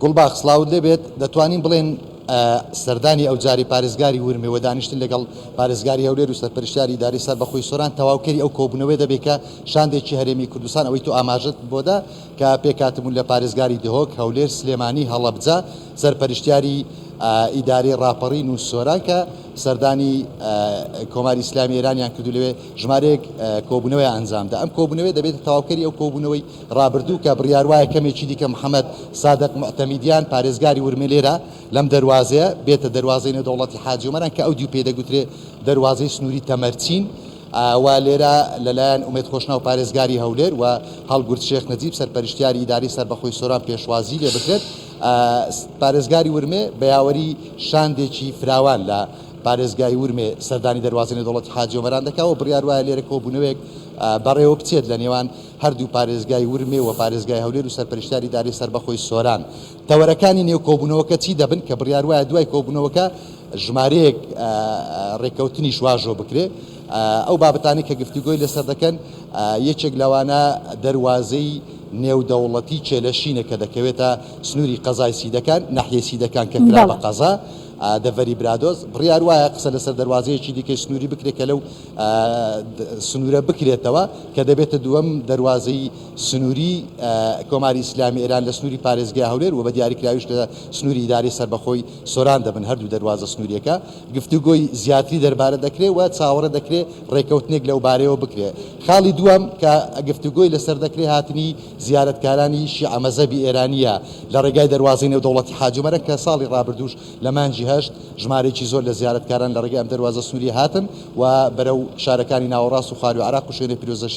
گوڵباخ، سڵاوت لێبێت، دەتوانین بڵێین سەردانی ئەوجارەی پارێزگاری ورمێ و دانیشتن لەگەڵ پارێزگاری هەولێر و سەرپەرشتیاری ئیدارەی سەربەخۆی سۆران تەواوکەری ئەو کۆبوونەوەیە دەبێت کە شاندێکی هەرێمی کوردستان ئەوەی تۆ ئاماژەت بۆ دا کە پێکهاتبوون لە پارێزگاری دهۆک، هەولێر، سلێمانی، هەڵەبجە، سەرپەرشتیاری ئیدارەی ڕاپەڕین و سۆران کە سەردانی کۆماری ئیسلامی ئێرانیان کرد و لەوێ ژمارەیەک کۆبوونەوەیان ئەنجامدا. ئەم کۆبوونەوەیە دەبێتە تەواوکەری ئەو کۆبوونەوەی ڕابردوو کە بڕیاروایە کەمێکی دیکە محەمەد سادق موعتەمیدیان پارێزگاری ورمێ لێرە لەم دەروازەیە بێتە دەروازەی نێودەوڵەتی حاجی ئۆمەران کە ئەو دیو پێی دەگوترێ دەروازەی سنووری تەمەرچین و لێرە لەلایەن ئومێد خۆشناو پارێزگاری هەولێر و هەڵگورد شێخ نەجیب سەرپەرشتیاری ئیدارەی سەربەخۆی سۆران پێشوازی لێ بکرێت. پارێزگاری ورمێ بە یاوەری شاندێکی فراوان لە پارێزگای ورمێ سەردانی دەروازەی نێودەوڵەتی حاجی ئۆمەران دەکا و بڕیار وایە لێرە کۆبوونەوەیەک بەڕێوە بچێت لە نێوان هەردوو پارێزگای ورمێ و پارێزگای هەولێر و سەرپەرشتیاری ئیدارەی سەربەخۆی سۆران. تەوەرەکانی نێو کۆبوونەوەکە چی دەبن کە بڕیار وایە دوای کۆبوونەوەکە ژمارەیەک ڕێککەوتنیش واژۆ بکرێ. ئەو بابەتانەی کە گفتوگۆی لەسەر دەکەن یەکێک لەوانە دەروازەی نێودەوڵەتی کێلەشینە کە دەکەوێتە سنووری قەزای سیدەکان، ناحیەی سیدەکان کە کرا بە قەزا، دەڤەری برادۆست. بڕیار وایە قسە لەسەر دەروازەیەکی دیکەی سنووری بکرێت کە لەو سنوورە بکرێتەوە کە دەبێتە دووەم دەروازەی سنووری کۆماری ئیسلامی ئێران لە سنووری پارێزگای هەولێر و بە دیاریکراویش لە سنووری ئیدارەی سەربەخۆی سۆران دەبن هەردوو دەروازە سنوورییەکە. گفتوگۆی زیاتری دەربارە دەکرێت و چاوەڕێ دەکرێت ڕێککەوتنێک لەوبارەیەوە بکرێت. خاڵی دووەم کە گفتوگۆی لەسەر دەکرێت هاتنی زیارەتکارانی شیعە مەزهەبی ئێرانییە لە ڕێگای دەروازەی نێودەوڵەتی حاجی ئۆمەران کە ساڵی ڕابردووش لە مانگی هەشت ژمارەیەکی زۆر لە زیارەتکاران لە ڕێگای ئەم دەروازە سنوورییە هاتن و بەرەو شارەکانی ناوەڕاست و خواروی عێراق و شوێنە پیرۆزە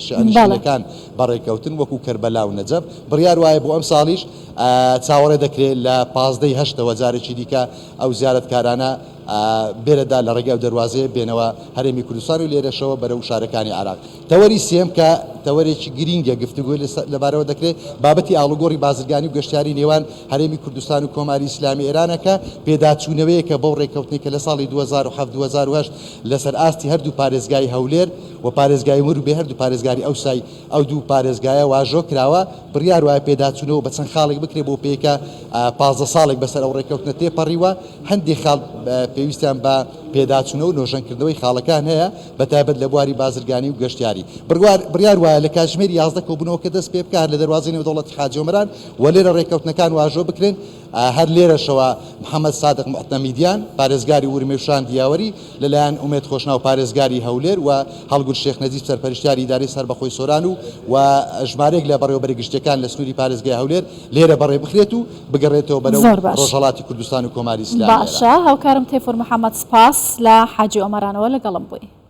شیعەنشینەکان بەڕێکەوتن وەکو کەربەلا و نەجەف. بڕیار وایە بۆ ئەمساڵیش چاوەڕێ دەکرێت لە 15 ی هەشتەوە جارێکی دیکە ئەو زیارەتکارانە بێرەدا لە ڕێگای ئەو دەروازەیە بێنەوە هەرێمی کوردستان و لێرەشەوە بەرەو شارەکانی عێراق. تەوەری سێیەم کە تەوەرێکی گرینگە گفتوگۆی لەبارەوە دەکرێت، بابەتی ئاڵوگۆڕی بازرگانی و گەشتیاری نێوان هەرێمی کوردستان و کۆماری ئیسلامی ئێرانە کە پێداچوونەوەیەکە بەو ڕێککەوتنەی کە لە ساڵی 2007 2008 لەسەر ئاستی هەردوو پارێزگای هەولێر و پارێزگای ورمێ هەردوو پارێزگاری ئەوسای ئەو دوو پارێزگایە واژۆ کراوە، بڕیار وایە پێداچوونەوە بە چەند خاڵێک بکرێت بۆ پێی کە 15 ساڵێک بەسەر ئەو ڕێککەوتنە تێپەڕیوە، هەندێک خاڵ پێویستیان بە پێداچوونەوە و نۆژەنکردنەوەی خاڵەکان هەیە، بەتایبەت لە بواری بازرگانی و گەشتیاری. بڕیار وایە لە کاتژمێری 11 کۆبوونەوەکە دەست پێبکات هەر لە دەروازەی نێودەوڵەتی حاجی ئۆمەران و لێرە ڕێککەوتنەکان واژۆ بکرێن. هەر لێرەشەوە محەمەد سادق موعتەمیدیان، پارێزگاری ورمێ و شاندی یاوەری، لەلایەن ئومێد خۆشناو پارێزگاری هەولێر و هەڵگورد شێخ نەجیب سەرپەرشتیاری ئیدارەی سەربەخۆی سۆران و و ژمارەیەک لە بەڕێوەبەرە گشتیەکان لە سنووری پارێزگای هەولێر لێرە بەڕێ بخرێت و بگەڕێتەوە بەرەو زۆر باش. ڕۆژهەڵاتی کوردستان و کۆماری ئیسلامی ئێران. باشە هاوکارم تەیفور محەمەد سپاس لە حاجی ئۆمەرانەوە لەگەڵم بووی.